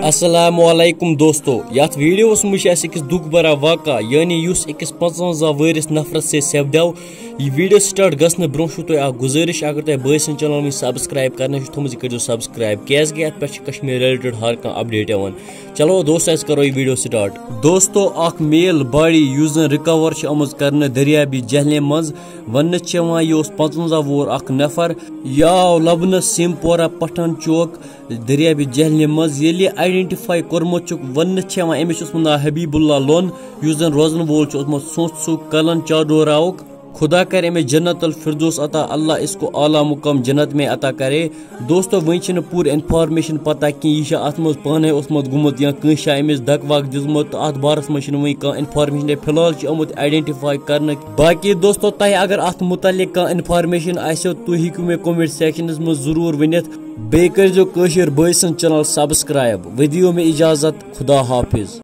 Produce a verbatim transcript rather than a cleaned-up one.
السلام علیکم دوستو، یتھ ویڈیوس منٛز چھِ اَسہِ أکِس دُکھ بھرا واقعہ، یعنی یُس أکِس پانٛژوَنٛزاہ وٲرِس نفرس سۭتۍ سپدیو۔ یہِ ویڈیو سٹارٹ گژھنہٕ برونٛہہ چھُو تۄہہِ اکھ گُزٲرِش، اگر تۄہہِ بٲے سٕنٛز چینل وٕنہِ سبسکرائب کرنہٕ چھُو تھٲومٕژ، یہِ کٔرۍزیو سبسکرائب، کیازِ کہِ اتھ پٮ۪ٹھ چھِ کشمیر ریلیٹڈ ہر کانٛہہ اپڈیٹ یِوان۔ چلو دوستو، أسۍ کرو یہِ ویڈیو سٹارٹ۔ دوستو، اکھ میل باڈی یُس زن ریکور چھِ آمٕژ کرنہٕ دٔریابہِ جہلمہِ منٛز، وننہٕ چھِ یِوان یہِ اوس پانٛژوَنٛزاہ وُہُر اکھ نفر۔ یہِ آو لبنہٕ سیمپورہ پٹھن چوک دٔریابہِ جہلمہِ منٛز۔ ییٚلہِ یہِ آئیڈینٹیفائی کوٚرمُت چھُکھ، وننہٕ چھِ یِوان أمِس چھُ اوسمُت ناو حبیب اللہ لون، یُس زن روزن وول چھُ اوسمُت سونٛتھ سُک کلن چاڈوراہُک۔ خدا کرِ أمِس جنت الفردوس عطا، اللہ اس کو اعلیٰ مقام جنت میں عطا کرے۔ دوستو، وۄنۍ چھِنہٕ پوٗرٕ انفارمیشن پتہ کینٛہہ، یہِ چھا اتھ منٛز پانے اوسمُت گوٚمُت یا کٲنٛسہِ چھا أمِس دکہٕ وکہٕ دِژمُت، تہٕ اتھ بارس منٛز چھِنہٕ وۄنۍ کانٛہہ انفارمیشن۔ فی الحال چھِ آمُت آئیڈینٹیفائی کرنہٕ۔ باقی دوستو، تۄہہِ اگر اتھ متعلق کانٛہہ انفارمیشن آسیو، تُہۍ ہیٚکِو مےٚ کمنٹ سیکشنس منٛز ضروٗر ؤنِتھ۔ بیٚیہِ کٔرۍزیو کٲشِر بٲے سٕنٛز چینل سبسکرائب۔ ودِیو مےٚ اجازت، خدا حافظ۔